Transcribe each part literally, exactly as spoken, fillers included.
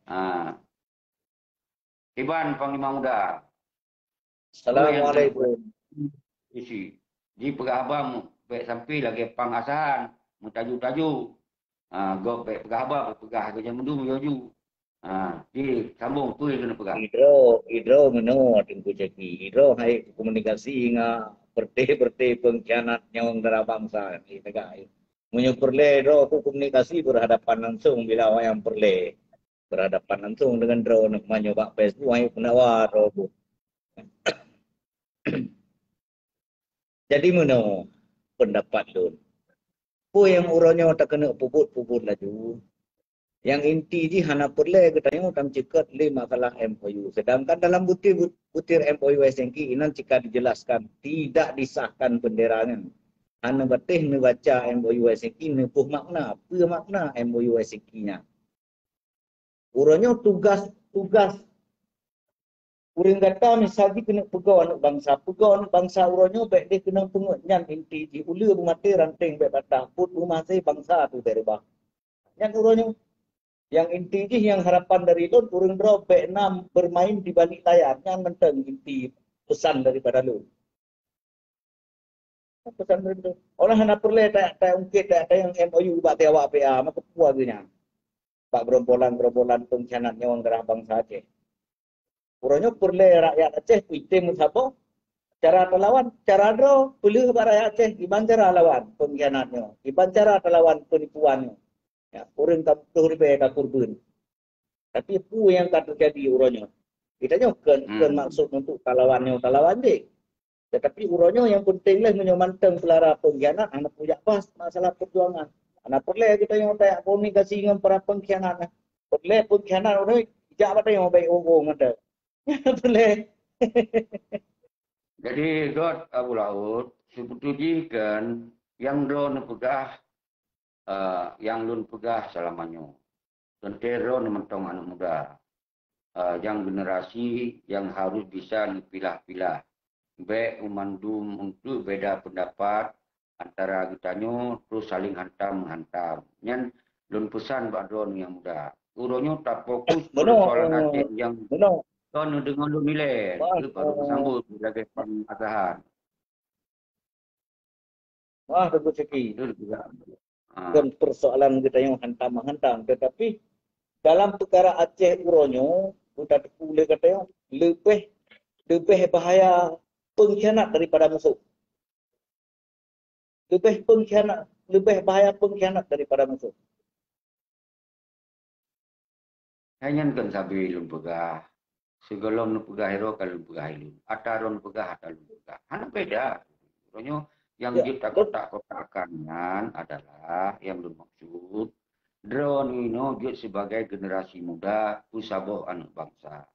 Ha. Iban Panglima Muda. Assalamualaikum. Isi. Jipeugah haba mu, bék sampai lagée Pang Asahan, meutaju-taju. Ha, gob bék peugah haba, peugah ke jam dum yoju. Ha, ji sambung peue keuneuk peugah. Idroe, idroe meunoe Teungku Syaki. Idroe hai komunikasi ngon berteh-berteh pengkhianat nyawöng dara bansa di negara. Meunyoe peureulée droe ku komunikasi berhadapan langsung bila awak nyang peureulée. Berhadapan langsung dengan droe, meunyoe bak Facebook hai pendawa droe ku. Jadi meunoe pendapat lôn. Peue nyang uroe nyoe takeuneuk peubuet-peubuet laju. Nyang inti jih hana peureulée geutanyoe tameuceukat lé masalah M O U. Sedangkan dalam butir, butir M O U Helsinki inan cika dijelaskan tidak disahkan bendera nyan. Hana batéh neubaca M O U Helsinki neuboh makna. Peue makna M O U Helsinki nyan? Uroe nyoe tugas, tugas ureuëng gata misal jih keuneuk peugoe aneuëk bansa. Peugoe aneuëk bansa uroe nyoe bék deh keunong peungeut, nyan inti jih. Uleue beumaté, ranteng bék patah, buet beumaséh, bansa tu bék reubah. Nyan uroe nyoe. Nyang inti jih nyang harapan dari lôn, ureuëng droe bék na bermain di balik layar. Nyan mantong inti pesan daripada lôn. Pesan dari lôn. Orang hana peureulée ta-, taungkét, ta-, tayang M O U bak awak P A, maka peue geuh nyan. Bak gerombolan-gerombolan pengkhianat nyawöng dara bansa Aceh. Uroe nyoe peureulée rakyat Aceh peuitem meusaboh, cara talawan, cara droe, peuleueh bak rakyat Aceh, iban cara lawan pengkhianat nyoe, iban cara talawan penipuan nyoe. Ya, ureuëng ka peuet ribée ka kurban. Tapi peue nyang ka teujadi uroe nyoe? Geutanyoe kon, kon maksud untuk talawan nyoe, talawan deh. Tetapi uroe nyoe nyang penting leh meunyoe mantong peulara pengkhianat, hana peujak bahas masalah perjuangan. Hana peureulée geutanyoe tajak komunikasi ngon para pengkhianat. Peureulée pengkhianat uroe nyoe jak bak tanyoe baik ureuëng mantong. Peureulée. Jadi, göt Abu Laut, seubeutôi jih kan, nyang droe neupeugah, eh, nyang lôn peugah seulama nyoe. Teuntée droe mantong aneuëk muda. Eh, nyang generasi nyang harus bisa neupilah-pilah. Bék mandum untuk beda pendapat antara geutanyoe terus saling hantam-menghantam. Nyan lôn pesan bak droe nyang muda. Uroe nyoe tafokus persoalan Aceh nyang Kon neudeungoe lôn ilée, baru meusambot lagée Pang Asahan. Wah, Teungku Syaki. Kon persoalan geutanyoe hantam-hantam, tetapi dalam peukara Aceh uroe nyoe, geutanyoe lé geutanyoe leubeh, leubeh bahaya pengkhianat daripada musoh. Leubeh pengkhianat, leubeh bahaya pengkhianat daripada musoh. Hai nyan kon sabe lôn peugah. Sigohlom neupeugah droe ka lôn peugah ilôn. Ata droe neupeugah, ata lôn peugah. Hana beda. Uroe nyoe nyang jeuet takotak-kotakkan nyan adalah nyang lôn maksud, droe nyoe jeuet sibagai generasi muda peusaboh aneuëk bansa.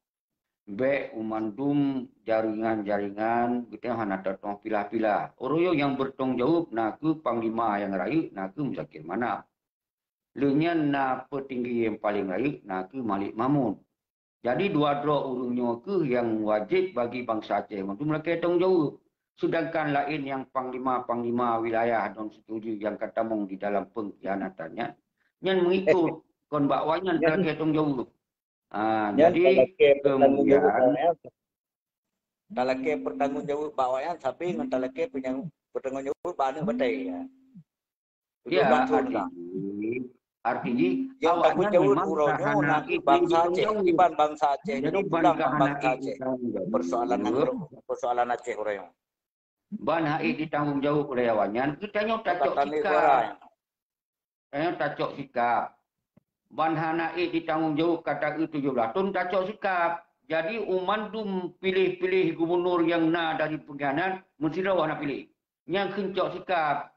Bék u mandum jaringan-jaringan geutanyoe hana tatong pilah-pilah. Uroe nyoe nyang bertanggung jaweueb na kheueh panglima nyang rayeuk, na kheueh Muzakir Manaf. Lheueh nyan na peutinggi nyang paleng rayeuk, na kheueh Malik Mahmud. Jadi dua droe ureuëng nyoe kheueh nyang wajéb bagi bansa Aceh mandum lakée tanggung jaweueb. Sedangkan laén nyang panglima-panglima wilayah dan seterusnya nyang ka tamong di dalam pengkhianatan nyan, nyan mengikut kon bak awaknyan lakée tanggung jaweueb. Ah, jadi kemudian talakée pertanggung jaweueb bak awaknyan sabe ngon talakée peunyang-, pertanggung jaweueb bak aneuëk batée. Ya. Ya, arti jih, arti jih, nyang awaknyan memang uroe nyoe na kheueh bansa Aceh, iban bansa Aceh. Jadi ban ka hana ék ditanggung jaweueb. Persoalan nanggroe, persoalan Aceh uroe nyoe. Ban hana ék ditanggung jaweueb oleh awaknyan, geutanyoe tacok sikap. Tanyoe tacok sikap. Ban hana ék ditanggung jaweueb kata eu tujoh blaih thon tacok sikap. Jadi u mandum piléh-piléh gubunur nyang na dari pengkhianat meusidroe hana piléh. Nyang kheun cok sikap.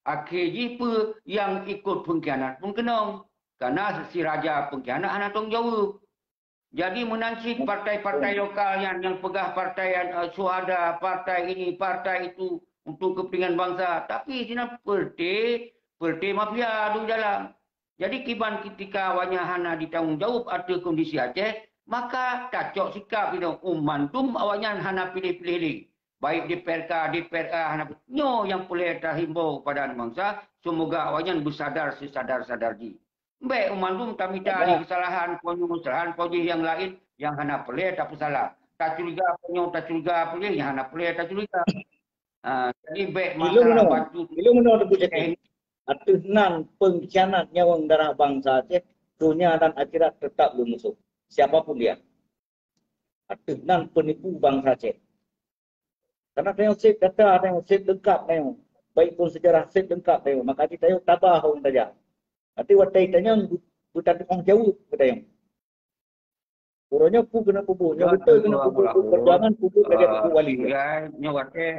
Akhé jih peue nyang ikot pengkhianat pun keunong. Kana si raja pengkhianat hana tanggung jaweueb. Jadi meunan cit partai-partai lokal nyan nyang peugah partai, eh, syuhada, partai ini, partai itu untuk kepentingan bangsa. Tapi sinan peureté, peureté mafia dum jalan. Jadi kiban ketika awaknyan hana ditanggung jaweueb ateueh kondisi Aceh, maka tacok sikap inoe u mandum awaknyan hana piléh-piléh lé. Baik D P R K, D P R A, hana, nyoe nyang peureulée tahimbau kepada aneuk bansa, semoga awaknyan beusadar sesadar-sadar jih. Bék mandum tamita di kesalahan po nyoe, kesalahan po jih nyang laén nyang hana peureulée tapeusalah. Tacuriga po nyoe, tacuriga po jih nyang hana peureulée tacuriga. Ah, jadi bék masalah batu. Ilung meunoe Teungku Cék. Ateueh nan pengkhianat nyawöng darah bansa Aceh, donya dan akhirat tetap beumusuh. Siapa pun dia. Ateueh nan penipu bansa Aceh. Karena tanyoe seb data, tanyoe seb leungkap tanyoe. Baik pun sejarah seb leungkap tanyoe. Maka jih tanyoe tabah ureuëng tajak. Tapi watée tanyoe beutatuoh jaweueb keu tanyoe. Uroe nyoe peue keuneuk peubuet? Nyoe beutôi keuneuk peubuet, perjuangan peubuet lagée peubuet wali. Nyoe watée,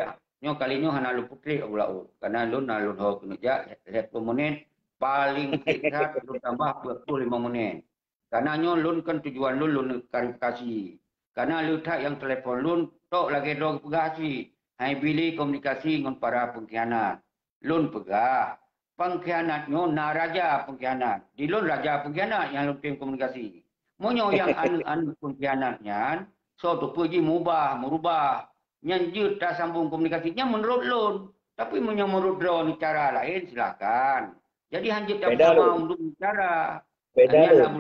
nyoe kali nyoe hana lôn peutrek u laôt. Karena lôn na lôn ho keuneuk jak lhée ploh menit, paling singkat lôn tambah dua puluh lima menit. Karena nyoe lôn kan tujuan lôn, lôn klarifikasi. Karena le that nyang telepon lôn, tok lagée droe geupeugah cit, hai bili komunikasi ngon para pengkhianat. Lôn peugah, pengkhianat nyoe na raja pengkhianat. Di lôn raja pengkhianat nyang lôn tem komunikasi. Meunyoe nyang aneuëk-aneuëk pengkhianat nyan, soe teupeu jih mubah, meurubah, nyan jeuet tasambong komunikasi nyan meunurot lôn. Tapi meunyoe meunurot droeneuh cara laén, silakan. Jadi hanjeuet tapeutamah untuk bicara. Beda lôn.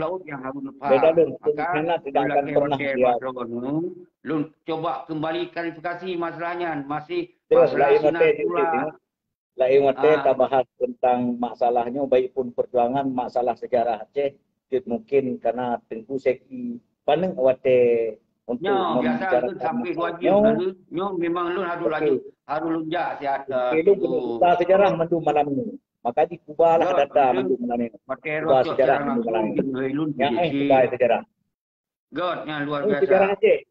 Beda lôn. Pengkhianat tidak akan pernah diakui. Lôn coba kembali klarifikasi masalah nyan, masih terus masalah lain watée Sinatrula. Lain watée tabahas tentang masalah nyoe, baik pun perjuangan, masalah sejarah Aceh, jeuet mungkin karena Teungku Seki paneuk watée untuk membicarakan masalah nyoe. Nyoe memang lôn harus laju, harus lôn jak siat. Oke, lôn keuneuk buka sejarah mandum malam nyoe. Maka jikubalah data mandum malam nyoe. Kuba sejarah mandum malam nyoe. Nyang éh kuba sejarah. Göt nyang luar biasa. Sejarah Aceh.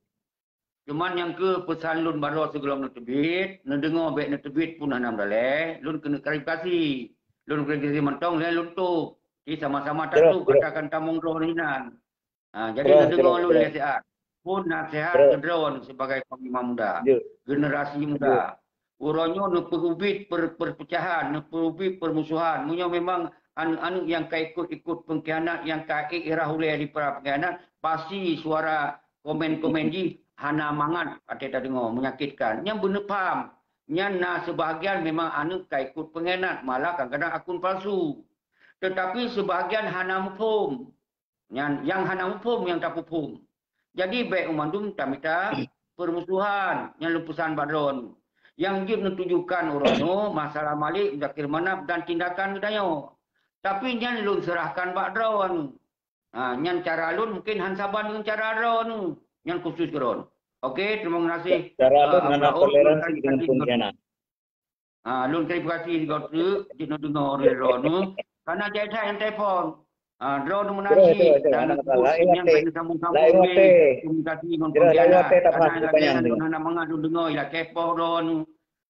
Cuman nyang keu peusan lôn baroe sigohlom neuteubiet, neudeungoe bék neuteubiet pun hana meudalée, lôn keuneuk klarifikasi. Lôn klarifikasi mantong lé lôn tôb. Di sama-sama tatôb atakan tamong droe hinan. Ha, jadi neudeungoe lôn lé siat. Pun nasihat keu droe sibagai panglima muda, generasi muda. Uroe nyoe neupeuubit per-, perpecahan, neupeuubit permusuhan. Meunyoe memang aneuëk-aneuëk nyang ka ikot-ikot pengkhianat, nyang ka ék irah ulée di para pengkhianat, pasti suara komen-komen jih hana mangat até tadeungoe, menyakitkan. Nyan beuneupham. Nyan na seubahagian memang aneuëk ka ikot pengkhianat, malah kadang-kadang akun palsu. Tetapi seubahagian hana muphom. Nyan nyang hana muphom nyang tapeuphom. Jadi bék mandum tamita permusuhan nyang lôn peusan bak droeneuh. Nyang jeuet neutujukan uroe nyoe masalah Malik, Muzakir Manaf dan tindakan geutanyoe. Tapi nyan lôn seurahkan bak droeneuh. Ha, nyan cara lôn mungken han saban ngon cara droeneuh. Nyan khusus keu droeneuh. Oke, terima kasih. Cara lôn hana toleransi dengan pengkhianat. Ha, lôn terima kasih sigoe teuk jeuet neudeungoe lé droeneuh. Karena jai that nyang telepon. Ha, droeneuh meunan cit dan khusus nyang keuneuk sambung-sambung lé komunikasi ngon pengkhianat. Karena lagée nyan lôn hana mangat lôn deungoe ilakée poh droeneuh.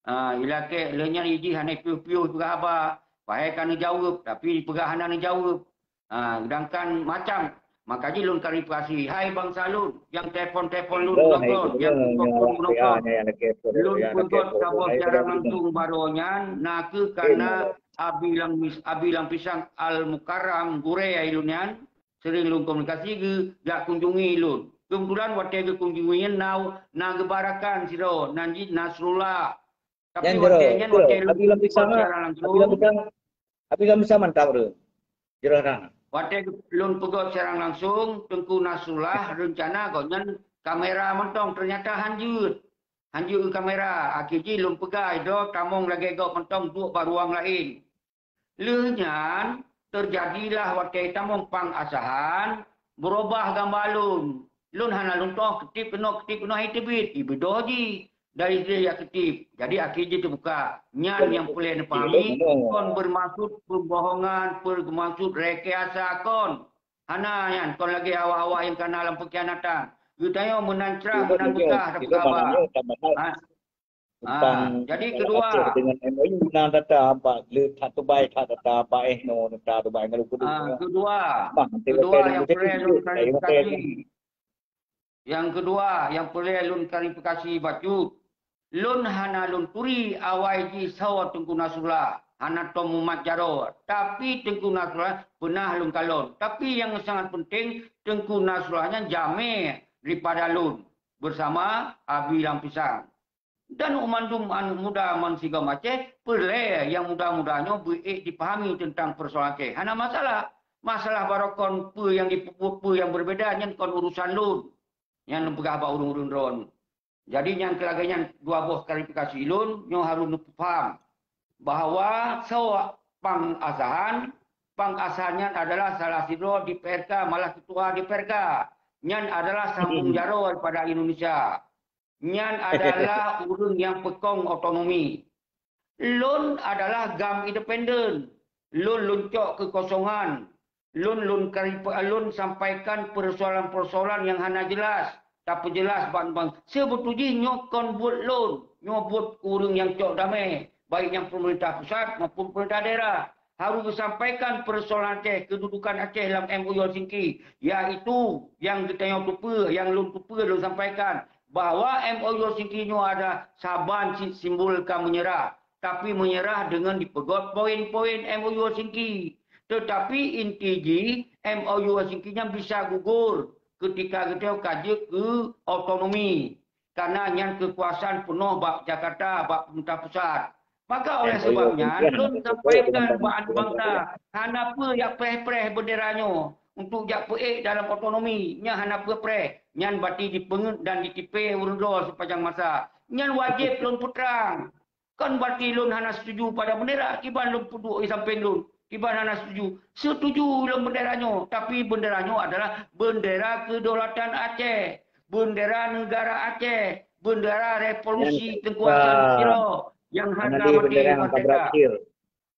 Ha, ilakée lé nyan ijih hana piôh-piôh peugah haba. Padahai ka neujaweueb, tapi peugah hana neujaweueb. Ha, sedangkan macam, maka jih lôn klarifikasi, hai bansa lôn, nyang telepon-telepon lôn, nyang telepon-telepon lôn, lôn peugöt saboh siaran langsung baroe nyan, na kheueh karena Abi Lam-, Abi Lam Pisang Al-Mukarram, gurée lôn nyan, sering lôn komunikasi geu-, jak kunjungi lôn. Keubeutulan watée geukunjungi nyan na, na geuba rakan sidroe, nan jih Nasrullah. Tapi watée nyan, watée lôn peugöt siaran langsung, Abi Lam Pisang mantap re. Jroh rang. Watée lôn peugöt siaran langsung, Teungku Nasrullah reuncana gobnyan kamera mantong, teunyata han jeuet. Han jeuet keu kamera, akhé jih lôn peugah droe tamong lagée gob mantong duek bak ruang laén. Lheueh nyan, teujadilah watée tamong pang asahan, beurubah gamba lôn. Lôn hana lôn toh keutip keunoe, keutip keunoe, hai teubiet, ibeudôh jih. Dari sideh jak keutip. Jadi akhé jih teubuka. Nyan nyang peureulée neupahami, kon beumaksud peubohongan, beumaksud rekayasa kon. Hana nyan, kon lagée awak-awak nyang kana lam peukhianatan. Geutanyoe meunan crah, meunan beukah, tapeukaban. Ha. Ha, jadi keudua. Dengan M O U na data bak le that tubai that data bak eh no data tubai ngon luput. Ha, keudua. Keudua nyang peureulée lôn klarifikasi. Nyang keudua, nyang peureulée lôn klarifikasi bacut, lôn hana lôn turi awai jih sawa Teungku Nasrullah, hana tom mumat jaroe. Tapi Teungku Nasrullah peunah lôn kalon. Tapi nyang sangat peunteng, Teungku Nasrullah nyan jamé daripada lôn beusama Abi Lam Pisang. Dan u mandum aneuëk muda meusigom Aceh, peureulée nyang muda-muda nyoe beu ék jipahami teuntang peusoalan Aceh. Hana masalah. Masalah barokon peue nyang jipeubuet, peue nyang beubeda, nyan kon urusan lôn. Nyan lôn peugah bak ureuëng-ureuëng droeneuh. Jadi nyang keu lagée nyan dua boh klarifikasi lôn, nyoe harôh neupeupham bahwa soe Pang Asahan, Pang Asahan nyan adalah salah sidroe di P R K, malah keutua di P R K. Nyan adalah sambung jaroe daripada Indonesia. Nyan adalah ureuëng nyang peukong otonomi. Lôn adalah GAM independen. Lôn lôn cok keukosongan. Lôn lôn kari-, lôn sampaikan peusoalan-peusoalan nyang hana jelas, tapeujelas ban-ban. Seubeutôi jih nyoe kon buet lôn, nyoe buet ureuëng nyang cok damé, baik nyang peumeurintah pusat maupun peumeurintah daerah. Harôh geusampaikan peusoalan Aceh, keududukan Aceh lam M O U Helsinki, yaitu nyang geutanyoe tupeue, nyang lôn tupeue lôn sampaikan bahwa M O U Helsinki nyoe ada saban cit simbol ka meunyeurah, tapi meunyeurah deungon jipeugét poin-poin M O U Helsinki. Teutapi inti jih, M O U Helsinki nyan bisa gugur keutika geutanyoe ka jeuet keu otonomi. Karena nyan keukuasaan peunoh bak Jakarta, bak pemerintah pusat. Maka oleh sebab nyan, lôn sampaikan bak aneuk bangsa, hana peue jak preh-preh bendera nyoe untuk jak peuék dalam otonomi, nyan hana peue preh. Nyan berarti jipeungeut dan jitipée ureuëng droe sepanjang masa. Nyan wajéb lôn peutrang. Kon berarti lôn hana setuju pada bendera, kiban lôn peuduek di sampéng lôn, kiban hana setuju. Setuju lôn bendera nyoe, tapi bendera nyoe adalah bendera kedaulatan Aceh, bendera negara Aceh, bendera revolusi Teungku Hasan Tiro yang hana maté merdeka.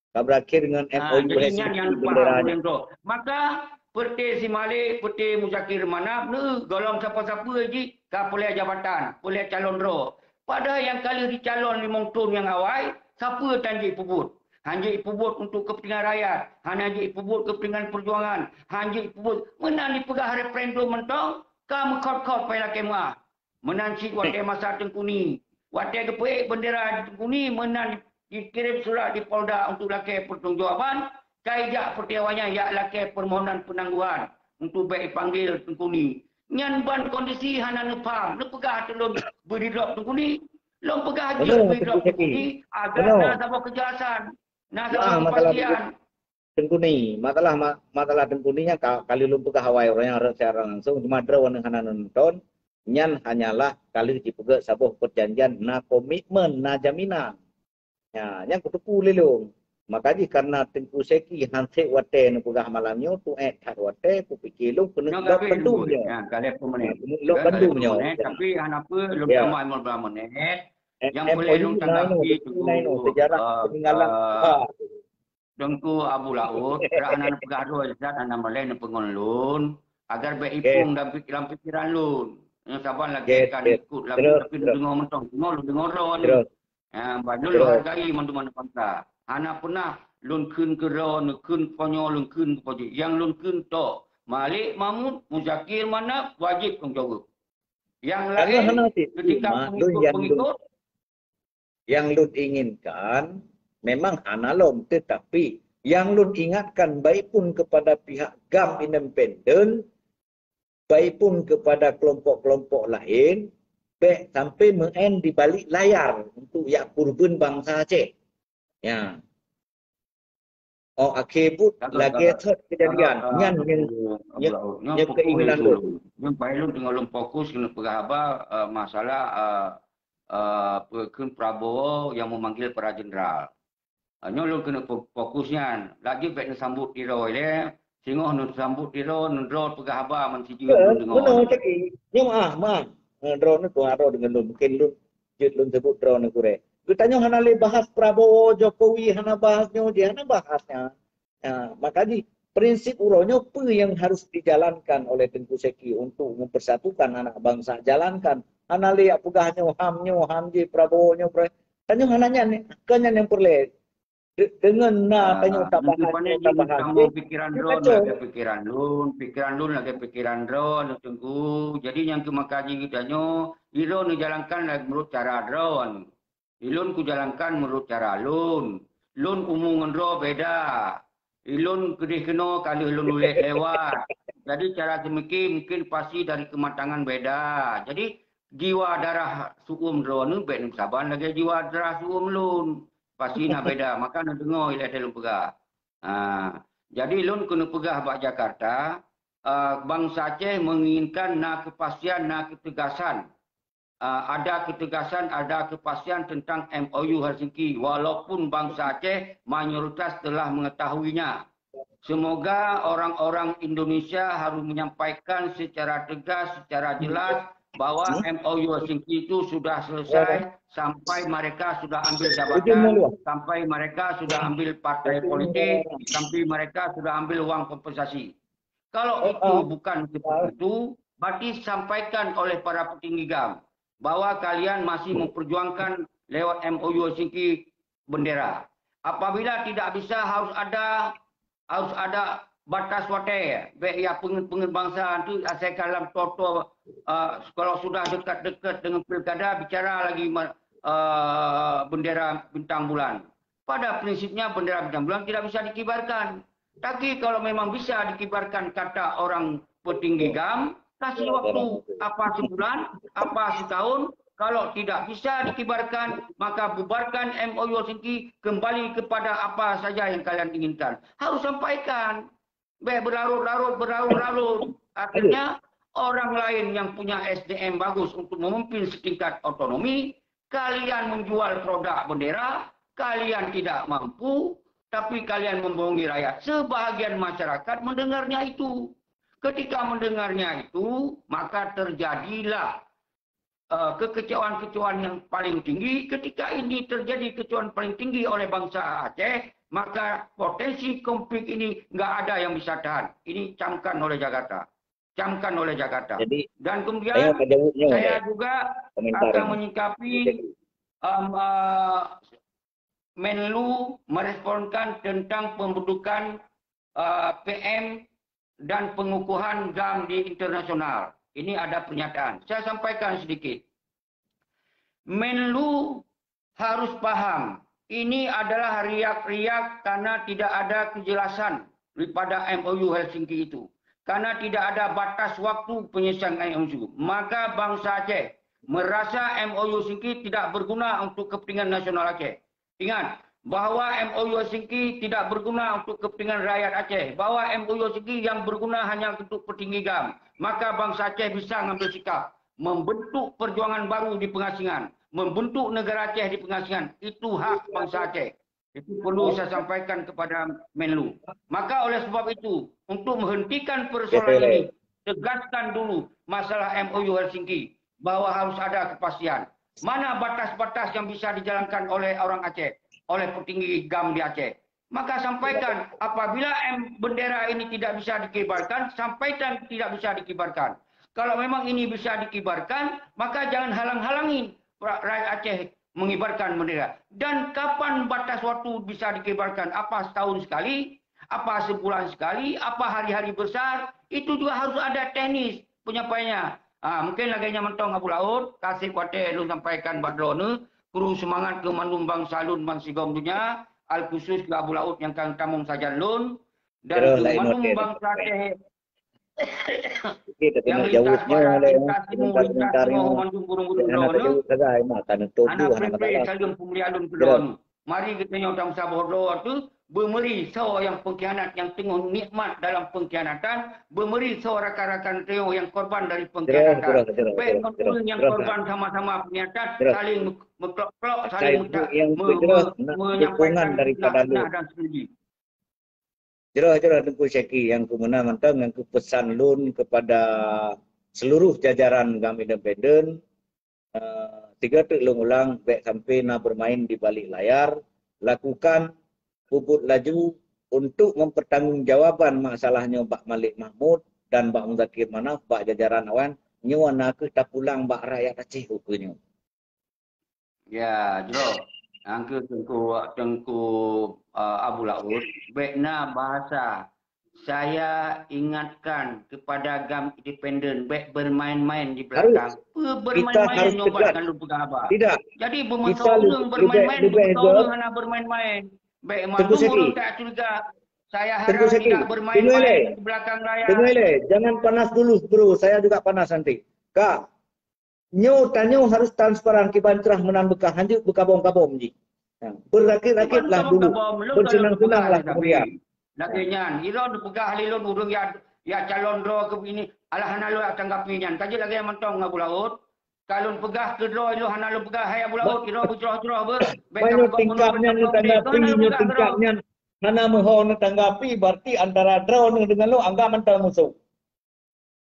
Ka berakhir ngon M O U Helsinki bendera nyoe. Maka Peuté Simalik, Peuté Muzakir Manaf, neu golom sapa-sapa jih ka peureulée jabatan, peureulée calon droe. Padahai nyang ka lheueh jicalon limong thon nyang awai, sapeue tan jeuet peubuet? Hana jeuet peubuet untuk kepentingan rakyat, hana jeuet peubuet kepentingan perjuangan, hana jeuet peubuet. Meunan jipeugah referendum mantong, ka meukhot-khot pai lakée meuah. Meunan cit watée masa Teungku Ni. Watée geupeuék bendera Teungku Ni, meunan jikirém surat di Polda untuk lakée pertanggungjawaban, ka ijak peureutiwa nyan jak lakée permohonan penangguhan untuk bék ipanggil Teungku Ni. Nyan ban kondisi hana neupham, neupeugah ateueh lôn bri drop Teungku Ni. Lôn peugah jih bri drop Teungku Ni agar na saboh keujelasan, na saboh kepastian. Teungku Ni, masalah ma-, masalah Teungku Ni nyan ka, ka lheueh lôn peugah awai, ureuëng nyang rhot siaran langsung, cuma droeneuh hana nonton, nyan hanyalah ka lheueh jipeugét saboh peujanjian, na komitmen, na jaminan. Nya, nyang kuteupeu lé lôn. Maka jih karena Teungku Seki han sép watée neupeugah malam nyoe, tuét that watée, kupike lôn keuneuk lok bandum nyoe. Keuneuk lok bandum nyoe. Tapi hana peue, lôn tamah lima belas menit. Nyang peureulée lôn tanggapi Teungku, sejarah peninggalan. Teungku Abu Laôt, rot hana neupeugah droe, zat hana malée neupeungon lôn, agar bék ipong lam pik-, lam pikeran lôn. Nyang saban lagée ka ikot lagée, tapi lôn deungoe mantong, deungoe lôn deungoe droe. Ha, ban lôn hargai mandum aneuk bangsa. Hana peunah lôn kheun keu droe, neukheun keu nyoe, lôn kheun keu pojek. Nyang lôn kheun tok, Malik Mahmud, Muzakir Manaf, wajéb tanggung jaweueb. Nyang laén, ketika pengikut-pengikut, nyang lôn inginkan memang hana lom, tetapi nyang lôn ingatkan baik pun kepada pihak GAM independen, baik pun kepada kelompok-kelompok lain, bék sampai meu'en di balik layar untuk jak kurban bansa Aceh. Ya. Oh, akhé buet lagée thot keujadian. Nyan nyang, nyang keinginan lôn. Nyang paléng lôn teungoh lôn fokus keuneuk peugah haba, eh, masalah, eh, eh, peue kheun Prabowo nyang memanggil para jenderal. Ah, nyoe lôn keuneuk fo-, fokus nyan. Laju bék neusambot tiroe lé. Singoh neusambot tiroe, neudroe peugah haba man sijeuem lôn deungoe. Meunoe cit. Nyoe meu'ah, meu'ah. Eh, droeneuh tuha droe deungon lôn. Mungken lôn jeuet lôn seubut droeneuh gurée. Geutanyoe hana lé bahas Prabowo, Jokowi, hana bahas nyoe, jih hana bahas nyan. Ya, maka jih, prinsip uroe nyoe peue nyang harus dijalankan oleh Teungku Seki untuk mempersatukan anak bangsa? Jalankan. Hana lé jak peugah nyoe HAM, nyoe HAM jih, Prabowo nyoe, Pra-, tanyoe hana nyan, kon nyan nyang peureulée. De-, deungon na tanyoe tabahan, tabahan. Pikiran droe lagée pikiran lôn, pikiran lôn lagée pikiran droe, Teungku. Jadi nyang keu maka jih geutanyoe, droeneuh jalankan lagée meunurot cara droeneuh. Ulôn kujalankan meunurot cara lôn. Lôn umu ngon droe beda. Ulôn keudeh keunoe ka lheueh lôn ulée lewat. Jadi cara seumike mungken pasti dari keumatangan beda. Jadi jiwa darah su'uem droeneuh bék neumeusaban lagée jiwa darah su'uem lôn. Pasti na beda. Maka neudeungoe ilée lôn peugah. Ha. Jadi lôn keuneuk peugah bak Jakarta, uh, bansa Aceh menginginkan na kepastian, na ketegasan. Uh, ada ketegasan, ada kepastian tentang M O U Helsinki, walaupun bansa Aceh mayoritas telah mengetahuinya. Semoga orang-orang Indonesia harus menyampaikan secara tegas, secara jelas bahwa M O U Helsinki itu sudah selesai sampai mereka sudah ambil jabatan, sampai mereka sudah ambil partai politik, sampai mereka sudah ambil uang kompensasi. Kalau itu bukan seperti itu, berarti sampaikan oleh para petinggi GAM bahwa kalian masih memperjuangkan lewat M O U Helsinki bendera. Apabila tidak bisa, harus ada, harus ada batas watée. Bék ya peungeut-peungeut bansa tu asai ka lam toto, uh, kalau sudah dekat-dekat dengan pilkada, bicara lagi uh, bendera bintang bulan. Pada prinsipnya bendera bintang bulan tidak bisa dikibarkan. Tapi kalau memang bisa dikibarkan kata orang petinggi GAM, kasih waktu apa sebulan, apa setahun, kalau tidak bisa dikibarkan, maka bubarkan M O U Helsinki, kembali kepada apa saja yang kalian inginkan. Harus sampaikan. Bék berlarut-larut, berlarut-larut. Artinya, orang lain yang punya S D M bagus untuk memimpin setingkat otonomi, kalian menjual produk bendera, kalian tidak mampu, tapi kalian membohongi rakyat. Sebahagian masyarakat mendengarnya itu. Ketika mendengarnya itu, maka terjadilah uh, kekecewaan-kekecewaan yang paling tinggi. Ketika ini terjadi kekecewaan paling tinggi oleh bangsa Aceh, maka potensi konflik ini nggak ada yang bisa tahan. Ini camkan oleh Jakarta. Camkan oleh Jakarta. Jadi, dan kemudian saya juga akan menyikapi um, uh, Menlu meresponkan tentang pembentukan uh, P M dan pengukuhan GAM di internasional. Ini ada pernyataan. Saya sampaikan sedikit. Menlu harus paham, ini adalah riak-riak karena tidak ada kejelasan daripada M O U Helsinki itu. Karena tidak ada batas waktu penyelesaian M O U, maka bangsa Aceh merasa M O U Helsinki tidak berguna untuk kepentingan nasional Aceh. Ingat bahwa M O U Helsinki tidak berguna untuk kepentingan rakyat Aceh, bahwa M O U Helsinki yang berguna hanya untuk petinggi GAM. Maka bangsa Aceh bisa ngambil sikap membentuk perjuangan baru di pengasingan, membentuk negara Aceh di pengasingan. Itu hak bangsa Aceh. Itu perlu saya sampaikan kepada Menlu. Maka oleh sebab itu, untuk menghentikan persoalan ini, tegaskan dulu masalah M O U Helsinki bahwa harus ada kepastian. Mana batas-batas yang bisa dijalankan oleh orang Aceh, oleh petinggi GAM di Aceh? Maka sampaikan, apabila M, bendera ini tidak bisa dikibarkan, sampaikan tidak bisa dikibarkan. Kalau memang ini bisa dikibarkan, maka jangan halang-halangi ra-, rakyat Aceh mengibarkan bendera. Dan kapan batas waktu bisa dikibarkan? Apa setahun sekali? Apa sebulan sekali? Apa hari-hari besar? Itu juga harus ada teknis penyampaiannya. Ha, mungkin lagée nyan mantong Abu Laôt, kaseb watée lôn sampaikan bak droeneuh, kru seumangat keu mandum bansa lôn bansigom donya, al khusus keu Abu Laôt nyang ka geutamong sajan lôn, dan keu mandum bansa Aceh nyang lintas barat, lintas timur, lintas timoh, mandum burung-burung droeneuh. Hana pré-pré saleuem peumulia lôn keu droeneuh. Mari geutanyoe tameusaboh droe teuh, beumeuri soe nyang peungkhianat nyang teungoh nikmat dalam peungkhianatan, beumeuri soe rakan-rakan tanyoe nyang korban dari peungkhianatan. Bék ngon ureuëng nyang korban sama-sama peungkhianatan, saling meuklok-klok, saling menyampaikan fitnah dan seudeuji. Jroh-jroh Teungku Syaki, nyang keu meunan mantong nyang keu peusan lôn kepada seluruh jajaran GAM Independen, eh, sigoe teuk lôn ulang, bék sampai na bermain di balik layar, lakukan peubuet laju untuk mempertanggungjawabkan masalah nyoe bak Malik Mahmud dan bak Muzakir Manaf, bak jajaran awaknyan, nyoe na kheueh tapulang bak rakyat Aceh ukeue nyoe. Ya, jroh. Nyang keu Teungku, Teungku, uh, Abu Laôt, bék na bahasa, "Saya ingatkan kepada GAM Independen, bék bermain-main di belakang." Harus. Peue bermain-main nyoe bak ngon lôn peugah haba? Tidak. Jadi, beumeuteupeue ureuëng bermain-main, beumeuteupeue ureuëng hana bermain-main. Bék mandum ureuëng tak curiga. Saya harap tidak bermain-main di belakang layar. Dengar lé, jangan panas dulu, bro. Saya juga panas nanti. Ka, nyoe tanyoe harus transparan kiban trah meunan beukah hanjeuet beukabom-kabom jih. Ha, beurakét-rakét lah dulu, beuseunang-seunang lah kemudian. Lagèe nyan, ilôn peugah lé lôn ureueng ya, ya calon droe keu ini, alah hana lôn tanggapi nyan. Ka jeuet lagèe mantong Abu Laôt. Ka lôn peugah keu droe ilôn hana lôn peugah, hai Abu Laôt, ilôn beujroh-jroh beuh. Bèk Meunyoe tingkat nyan neutanggapi, nyoe tingkat nyan hana meuho neutanggapi, berarti antara droeneuh deungon lôn anggap mantong musoh.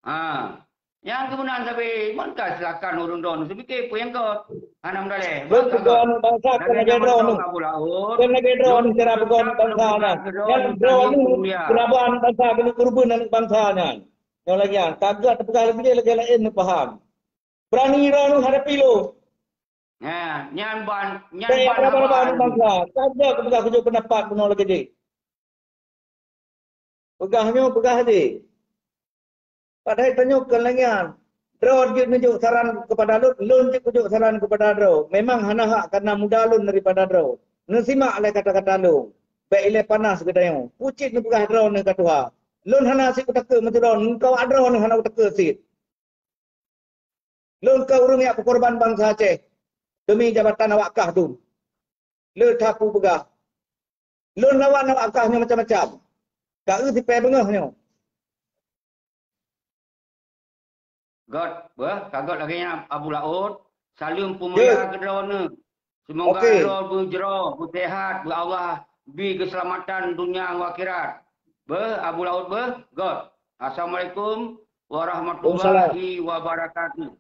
Ha. Nyang keumeunan sabe, mon ka silakan ureueng droeneuh seupike peue nyang ka. Hana meudaleh. Lôn peugah aneuk bansa kon lagèe droeneuh. Kon lagèe droeneuh cara peugah aneuk bansa nyan. Nyan droeneuh keuraba aneuk bansa keuneuk keureubeuen aneuk bansa nyan. Nyoe lagèe nyan, ka geupeugah lagèe lagèe laén neupaham. Berani droeneuh hadapi lôn. Ha, nyan ban, nyan ban raba-raba aneuk bansa. Ka geupeugah kujok pendapat bunoe lagèe jih. Peugah nyoe, peugah jih. Padahai tanyoe kon lagèe nyan. Droe jeuet neujok saran keupada lôn, lôn jeuet kujok saran keupada droe. Memang hana hak kareuna muda lôn daripada droe. Neusimak lé kata-kata lôn. Bèk ilèe panas geutanyoe. Peue cit neupeugah droeneuh ka tuha. Lôn hana sit kutakeue meusidroe, ngon kawak droeneuh hana kutakeue sit. Lôn ka ureueng nyang peukorban bansa Aceh demi jabatan awak kah dum. Le that peue peugah. Lôn lawan awak kah nyoe macam-macam. Ka eu sipèe beungoh nyoe. Göt, beuh, ka göt lagèe nyan Abu Laôt. Saleuem peumulia keu droeneuh. Seumoga droe beujroh, beuseuhat, beu Allah bi keuseulamatan dunia ngon akhirat. Beuh, Abu Laôt beuh, göt. Assalamualaikum warahmatullahi wabarakatuh.